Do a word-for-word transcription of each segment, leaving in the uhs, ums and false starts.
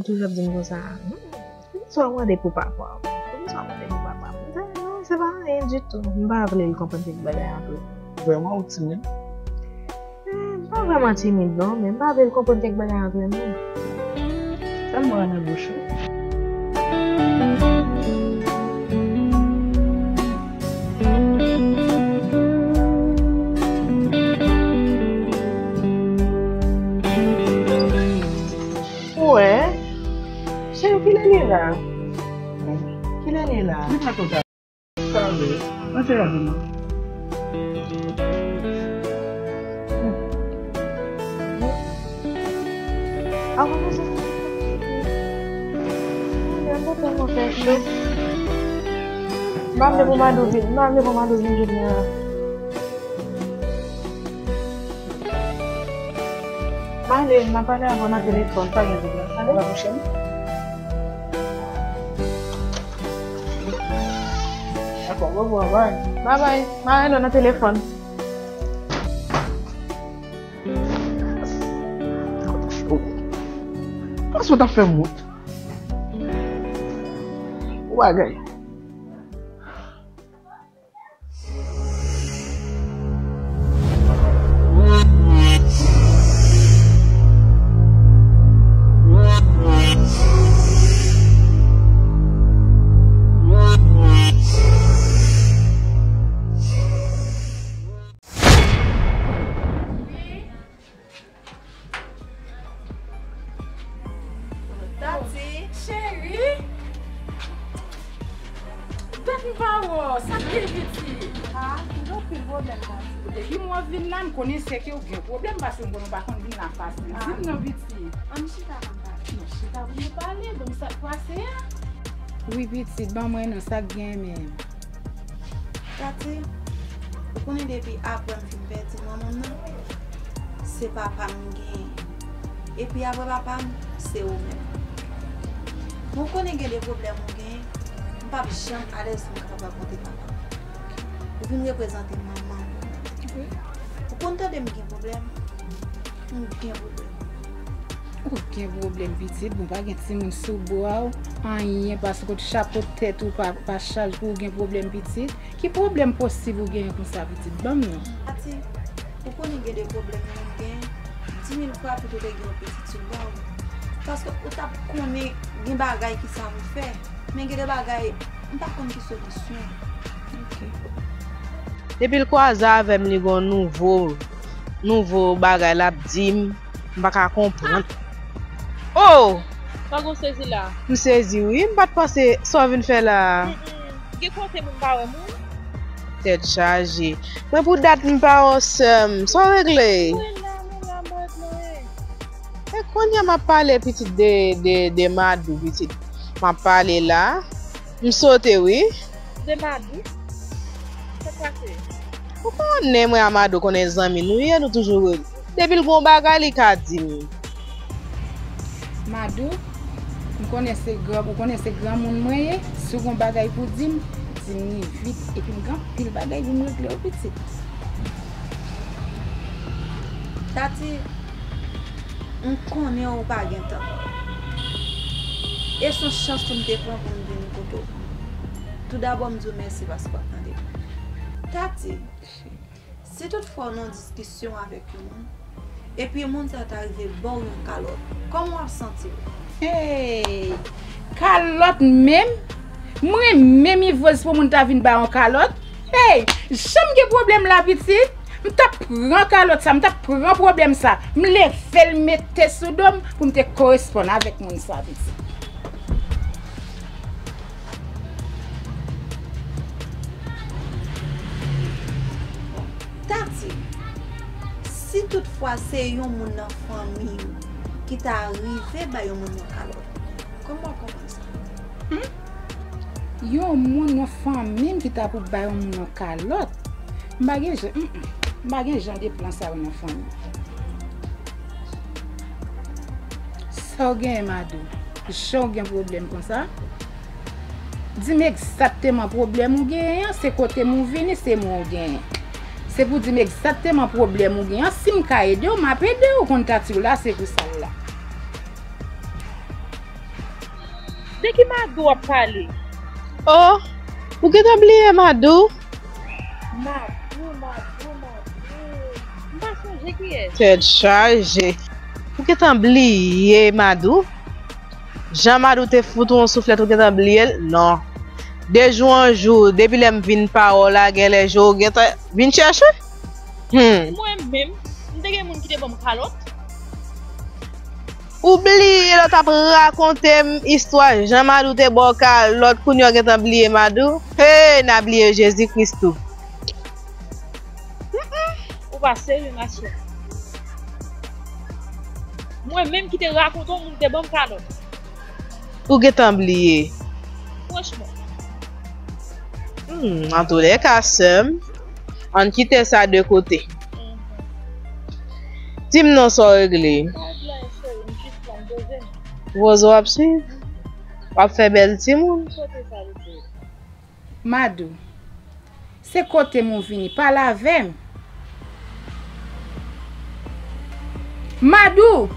Toujou ap di m konsa, "Non, poukisa w mande pou papa w? Poukisa w mande pou papa w?" M di, "Non, se pa anyen ditou. M pa vle l konprann kèk bagay antre nou." Vrèman, ou timid? Eh, m pa vrèman timid, non, men m pa vle l konprann kèk bagay antre nou. Sa m wè nan bouch ou? Ou wè? Cheri, kilè li la? Kilè li la? Li pa kontan. Sa vle. Mwen te lave mwen. Avan nou soti. Mwen tèlman fè cho. M pa vle pou Madou vin, m pa vle pou Madou vin jounen an. M ale, m ap pale avè w nan telefòn, pa gen pwoblèm. Ale. Dakò, bye bye. Bye bye. M a rele w nan telefòn. Panse w t ap fè m wont. Ou bagay. Tati, cheri. Dat m pa wè w, sa k gen, pitit? Ah, gen anpil pwoblèm, Tati. Depi m wè w vin la, m konnen se ke w gen pwoblèm, paske m konnen w pa konn vin la fasil. Ah. Di m non, pitit. Ann chita, papa. Ann chita pou nou pale, ban m sa k pase a. Wi, pitit, ban mwen non, sa k gen menm? Tati, ou konnen depi apre m fin pèdi manman m nan, se papa m m genyen. Epi apre papa m, se ou menm. Men w konnen gen de pwoblèm ou genyen, m p ap janm alèz pou m kapab rakonte papa m. Ou vin reprezante manman m. Ou konn tande m gen pwoblèm? M gen pwoblèm. Ou gen pwoblèm, pitit, bon, pa gen timoun sou bra w, anyen, paske w t chapo tèt ou pa, pa chaj pou w gen pwoblèm, pitit. Ki pwoblèm posib ou genyen konsa, pitit? Ban m non. Tati, ou konnen gen de pwoblèm moun genyen, di mil fwa pito w te gen yon pitit sou bra w. Paske ou t ap konnen gen bagay ki sa pou fè, men gen de bagay, m pa konn ki solisyon. Ok. Depi l kwaze avè m, li gon nouvo, nouvo bagay l ap di m, m pa ka konprann. Oh! Sa gon sezi la? M sezi wi, m pa t panse sa w vin fè la. Mm, mm. Gen kote moun pa wè moun? Tèt chaje. Mwen pou dat m pa wè w sè m. Sa w regle? Mwen la, mwen la, mwen la. E kounye a m ap pale pitit de, de, de Madou pitit. M ap pale la. M sote wi. De Madou? Sa k pase? Ou konnen mwen a Madou konnen zanmi nou ye, nou toujou rele. Depi l gon bagay li ka di m. Madou, m konnen se gran, ou konnen se granmoun mwen ye, si w gon bagay pou di m, di m li vit, epi m gen anpil bagay pou m regle w pitit. Tati, m konnen ou pa gen tan. E se yon chans tou m te pran pou m vin kote w. Toudabò, m di w mèsi paske w ap tande m. Tati, si toutfwa w nan yon diskisyon avèk yon moun, epi moun sa ta rive ba w yon kalòt, kòman w ap santi w? Hey! Kalòt menm? Mwen menm Yvrose pou moun ta vin ba yon kalòt? Hey! Jan m gen pwoblèm la pitit, m t ap pran kalòt sa, m t ap pran pwoblèm sa, m leve l mete sou do m pou m te koresponn avèk moun sa pitit. Tati, si toutfwa se yon moun nan fanmi w ki ta rive bay yon moun yon kalòt, kòman w ap konprann sa? Hmm? Yon moun nan fanmi m ki ta pou bay yon moun yon kalòt? M pa gen jan, mm, mm, m pa gen jan de plan sa yo nan fanmi. Sa w genyen, Madou? Jan w gen pwoblèm konsa? Di m egzakteman pwoblèm ou genyen an, se kote m ou vini, se mwen ou genyen. Se pou di m egzakteman pwoblèm ou genyen an, si m ka ede w, m ap ede w, ou konn Tati w la, se pou sa l la. Ki Madou w ap pale? Oh, ou gentan bliye Madou? Madou, Madou, Madou. M pa sonje kiyès. Tèt chaje. Ou gentan bliye Madou? Jan Madou te fout ou yon souflèt, ou gentan bliye l? Non. De jou an jou, depi lè m vin pa wè w la, genlè je w gentan vin chèche. Hmm. Mwen menm, m te gen moun ki te ban m kalòt. Ou bliye lè w t ap rakonte m istwa jan Madou te ba w kalòt, kounye a w gentan bliye Madou? Hey, n a bliye Jezi Kris tou. Ou pa serye, ma chère. Mwen menm ki te rakonte w moun te ban m kalòt. Ou gentan bliye. Franchman. Hmm, antoulèka, sè m, ann kite sa de kote. Mhm. Di m non, sa w regle? Pa gen anyen, cheri, m jis la, m poze m. Wozo w ap swiv? W ap fè bèl timoun? Kote sa, Wozo? Madou, se kote m ou vini, pale avè m. Madou!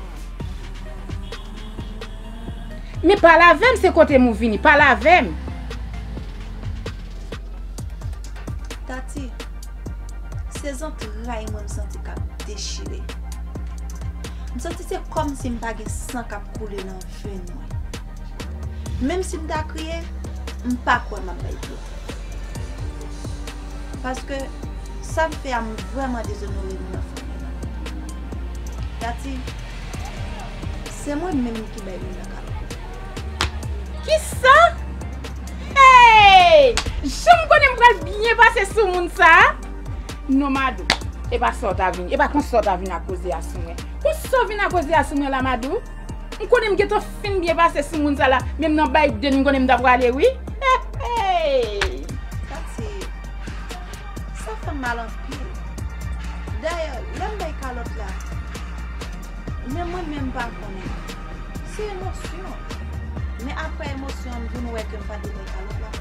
Men pale avè m, se kote m ou vini, pale avè m. Tati, se zantray mwen m santi k ap dechire. M santi se kòmsi m pa gen san k ap koule nan venn mwen. Menm si m ta kriye, m pa kwè m ap bay pye. Paske sa m fè a, m vrèman dezonore nou nan fanmi an. Tati, se mwen menm ki bay moun nan kalòt. Kisa? Hey! Jan m konnen m pral byen pase sou moun sa a? Non, Madou, e pa sa w ta vin, e pa konsa w ta vin ak koze a sou mwen. Konsa w vin ak koze a sou mwen la, Madou? M konnen m gentan fin byen pase sou moun sa la, menm nan bay de m konnen m ta prale, wi. Hey, hey! Tati, sa fè m mal anpil. Dayè, lè m bay kalòt la, men mwen menm m pa konnen. Se emosyon. Men apre emosyon an, m vin wè ke m pa dwe bay kalòt la.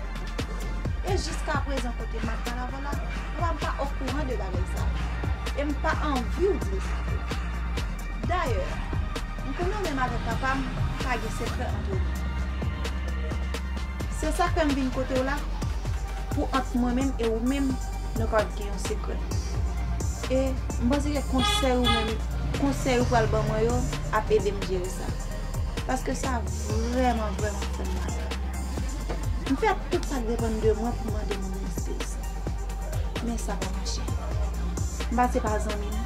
E jiskaprezan, kote m ap pale avè w la, papa m pa okouran de bagay sa. E m pa anvi w di l sa tou. Dayè, m konnen w menm avèk papa m pa gen sekrè ant nou. Se sa k fè m vin kote w la, pou ant mwen menm e ou menm, nou kapab gen yon sekrè. E m panse ke konsèy ou menm, konsèy ou pral ban mwen yo ap ede m jere sa. Paske sa vrèman, vrèman fè m mal. M fè tout sa k depann de mwen pou mande moun nan eskiz. Men sa pa mache. M pase pa zanmi m.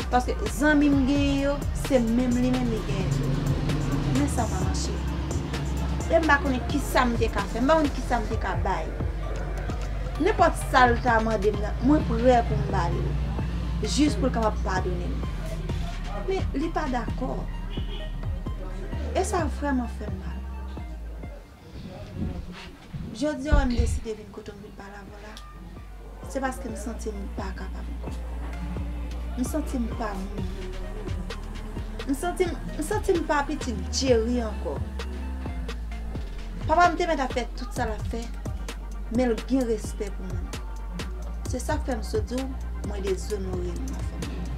Paske zanmi m genyen yo, se menm li menm li genyen tou. Men sa pa mache. E m pa konnen kisa m te ka fè. M pa konn kisa m te ka bay. Nenpòt sa l ta mande m nan, mwen prè pou m ba li l. Jis pou l kapab padone m. Men li pa dakò. E sa vrèman fè m mal. Jodi a, wè m deside vin kote w, m vin pale avè w la, se paske m santi m pa kapab ankò. M santi m pa moun. M santi m, m santi m pa pitit Jerry ankò. Papa m te mèt ap fè tout sa l ap fè, men l gen respè pou moun. Se sa k fè m sot di w, mwen dezonore nou nan fanmi an.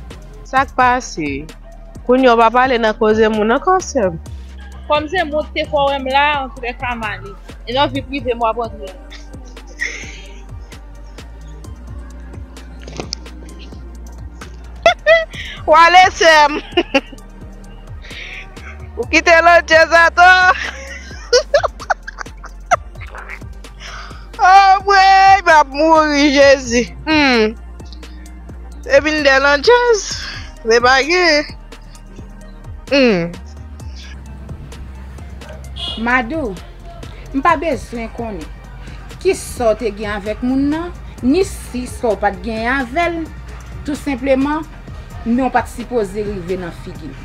Sa k pase? Kounye a w pa pale nan koze moun ankò, sè m. Kòm se mwen ki te fè w wè m la, antoulèka m ale. E nan vi prive m w ap antre. W ale, sè m. Ou kite Landjèz atò. Anmwey, m ap mouri, Jezi. Hmm. Depi l de Landjèz, se pa gen. Hmm. Madou, m pa bezwen konnen kisa w te gen avèk moun nan, ni si sa w pa t genyen avè l. Tou senpleman, men w pa t sipoze rive nan figi m.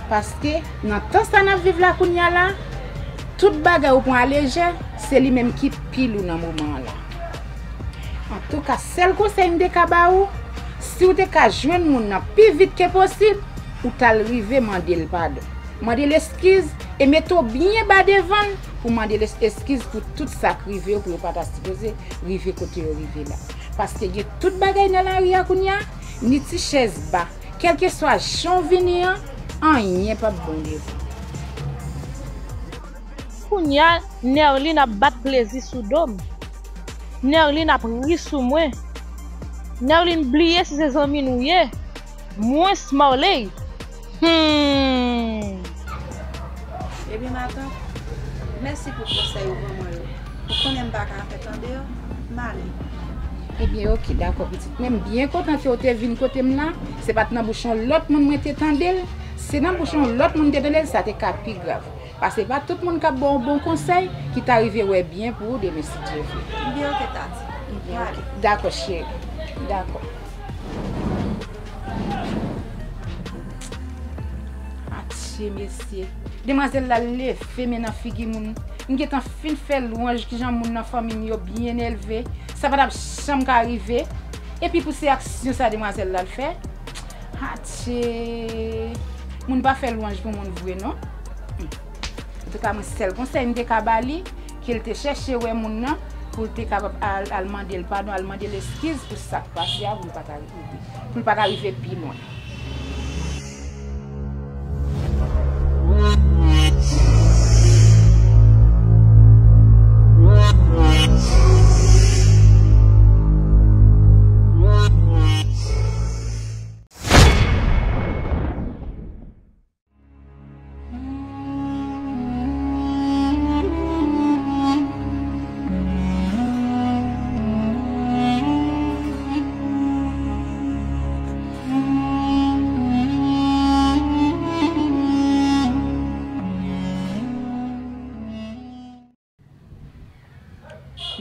Paske, nan tan sa n ap viv la kounye a la, tout bagay ou pran alejè, se li menm ki pi lou nan moman an la. Antouka, sèl konsèy m te ka ba ou, si w te ka jwenn moun nan pi vit ke posib, ou t al rive mande l padon. Mande l eskiz e mete w byen ba devan l pou mande l es-, eskiz pou tout sa k rive yo, pou yo pa ta sipoze rive kote yo rive la. Paske gen tout bagay nan lari a kounye a, ni ti chèz ba. Kèlkeswa jan w vini an, anyen p ap bon devan w. Kounye a, Nerline ap bat plezi sou do m. Nerline ap ri sou mwen. Nerline bliye si se zanmi n ou ye. Mwens Marley. Hmm. Ebyen, matant, mèsi pou konsèy ou ban mwen yo. Ou konnen m pa ka fè tande yo, m ale. Ebyen, oke, dakò, pitit. Men m byen kontan ke w te vin kote m la. Se pa t nan bouch yon lòt moun mwen te tande l. Se nan bouch yon lòt moun te tande l, sa te ka pi grav. Paske pa tout moun k ap ba w bon konsèy ki ta rive wè byen pou ou demen, si Dye vle. Byen, oke, tati. Byen, oke. Dakò, cheri. Dakò. Atye, mesye. Demwazèl la leve men nan figi moun. M gentan fin fè lwanj kijan moun nan fanmi m yo byen elve. Sa pa t ap janm ka rive. Epi pou se aksyon sa demwazèl la l fè. Atye. Moun pa fè lwanj pou moun vre, non. Antouka, mwen, sèl konsèy m te ka ba li, ke l te chèche wè moun nan, pou l te kapab al, al mande l padon, al mande l eskiz pou sa k pase a, pou l pa ta rive, pou l pa ta rive pi lwen.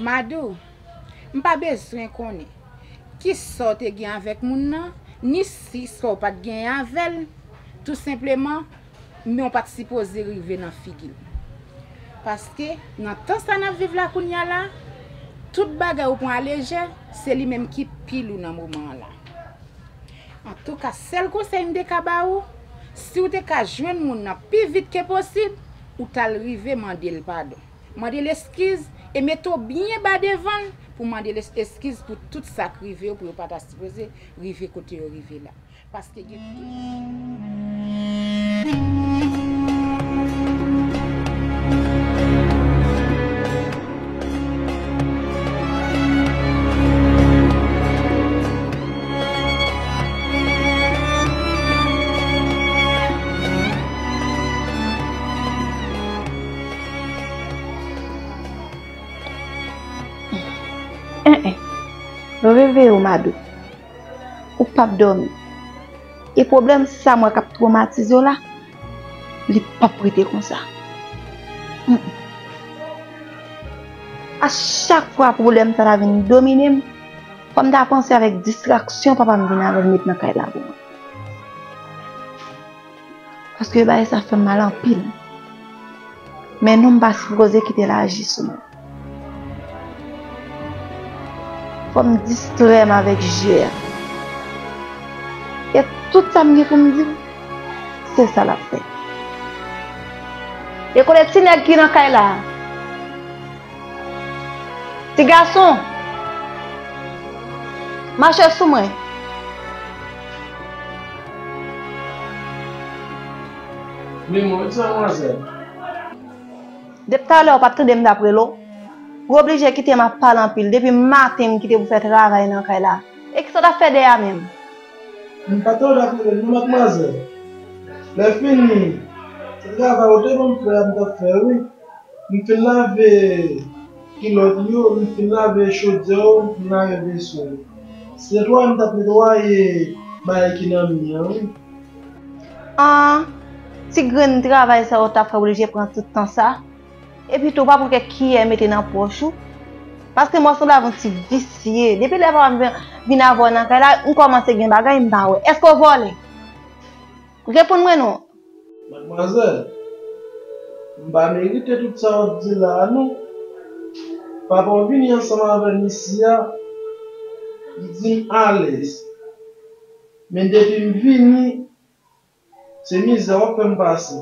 Madou, m pa bezwen konnen kisa w te gen avèk moun nan, ni si sa w pa t genyen avè l, tou senpleman, men w pa t sipoze rive nan figi l. Paske, nan tan sa n ap viv la kounye a la, tout bagay ou pran alejè, se li menm ki pi lou nan moman an la. Antouka, sèl konsèy m te ka ba ou, si w te ka jwenn moun nan pi vit ke posib, ou t al rive mande l padon. Mande l eskiz e mete w byen ba devan l pou mande l es-, eskiz pou tout sa k rive yo, pou yo pa ta sipoze rive kote yo rive la. Paske gen tout. En, en. Reveye w, Madou. Ou p ap dòmi. E pwoblèm sa m wè k ap twomatize w la, li p ap rete konsa. Mm. A chak fwa pwoblèm sa ta vin domine m, fò m ta panse avèk distraksyon papa m vin avè l met nan kay la pou mwen. Paske bagay sa fè m mal anpil. Men non m pa sipoze kite l aji sou mwen. Fò m distrè m avèk je a. E tout sa m gen pou m di w, se sa l ap fè. E kote ti nèg ki nan kay la a? Ti gason, mache sou mwen. Wi, mwen, wi, ti manmwazèl. Depi talè ou pa t tande m t ap rele w. Ou oblije kite m ap pale anpil. Depi maten m kite pou fè travay nan kay la. E kisa w t ap fè dèyè a menm? M pa t tande w t ap rele m non, madmwazèl. Lè fini, se travay ou te ban m fè a m t ap fè, wi. M fin lave kilòt yo, m fin lave chodyè yo, m fin lave veso yo. Se netwaye m t ap netwaye bagay ki nan mi an, wi. An, ti grenn travay sa yo t ap fè oblije pran tout tan sa. Epi tou, pa pran kèk kiyè mete nan pòch ou. Paske m wè w sanble avèk yon ti visye. Depi lè papa m vin, vin avè w nan kay la, m kòmanse gen bagay m pa wè. Èske w vòlè? Reponn mwen non. Madmwazèl, m pa merite tout sa w ap di la a non. Papa w vini ansanm avè m isi a, li di m alèz. Men depi m vini, se mizè w ap fè m pase.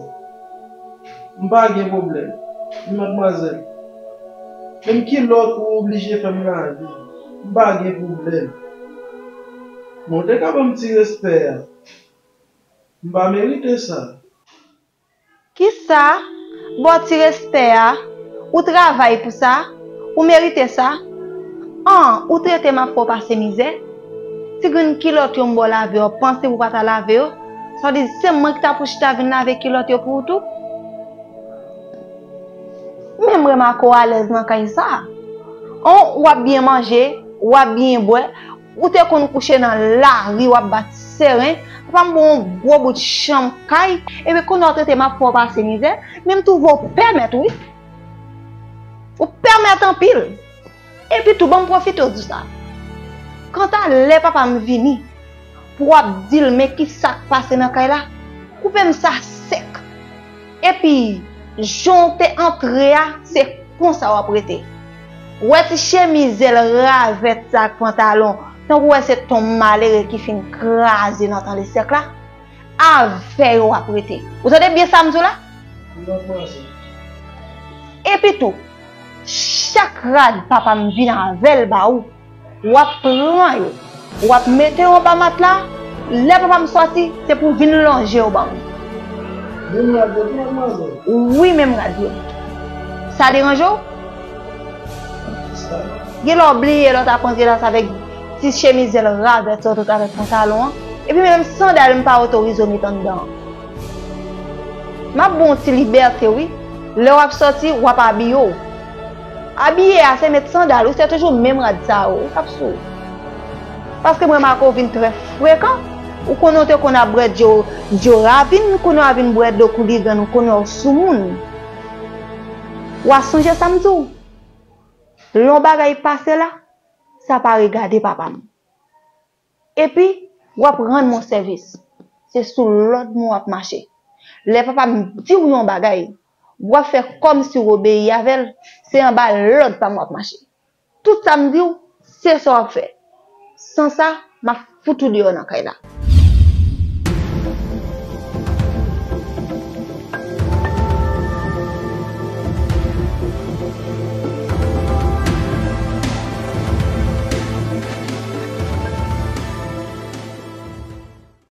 M pa gen pwoblèm, wi madmwazèl. Menm kilòt ou oblije fè m lave, m pa gen pwoblèm. Men w te ka ban m ti respè a. M pa merite sa. Kisa? Ba w ti respè a, ou travay pou sa, ou merite sa. An, ou trete m ap fè w pase mizè. Ti grenn kilòt yo m ba w lave, w ap panse pou w pa ta lave yo. Sa vle di se mwen ki ta pou chita vin lave kilòt yo pou ou tou? Men m remake w alèz nan kay sa. An, w ap byen manje, w ap byen bwè. Ou te konn kouche nan lari, w ap bat seren. Papa m ba w yon gwo bout chanm kay. Epi kounye a w trete m ap fè w pase mizè. Men m twouve w pèmèt, wi. Ou pèmèt anpil. Epi tou, ban m pwofite w di w sa. Kanta lè papa m vini, pou w ap di l, men ki sa k pase nan kay la, koupe m sa sèk. Epi, jan w te antre a, se konsa w ap rete. Ou wè ti chemiz zèl ravèt sa ak pantalon, tankou w wè se tonm malere ki fin kraze nan tan de sèk la, avè yo w ap rete. Ou tande byen sa m di w la? Epi tou, chak rad papa m vin avè l ba ou, w ap pran yo, w ap mete yo anba matla. Lè papa m sòti, se pou w vin lonje yo ban m. Menm rad yo tou, madmwazèl? Wi, menm rad yo. Sa deranje w? Gen lè w bliye lè w t ap rantre la sa avèk ti chemiz zèl ravèt sa w te avèk pantalon an. Epi menm sandal m pa otorize w met anndan an. M ap ba w ti libète wi. Lè w ap sòti, w ap abiye w. Abiye a se met sandal, ou se toujou menm rad sa yo, ou t ap sou. Paske m remake w vin trè frekan. Ou konnen w te konn ap bwè dlo, dlo ravin, kounye a w vin bwè dlo kouligann, ou konnen w soumoun. W a sonje sa m di w? Lè yon bagay pase la, sa pa regade papa m. Epi, w ap rann mwen sèvis. Se sou lòd mwen w ap mache. Lè papa m di w yon bagay, w ap fè kòmsi w obeyi avè l, se anba lòd pa m w ap mache. Tout sa m di w, se sa w ap fè. San sa, m ap fout ou deyò nan kay la.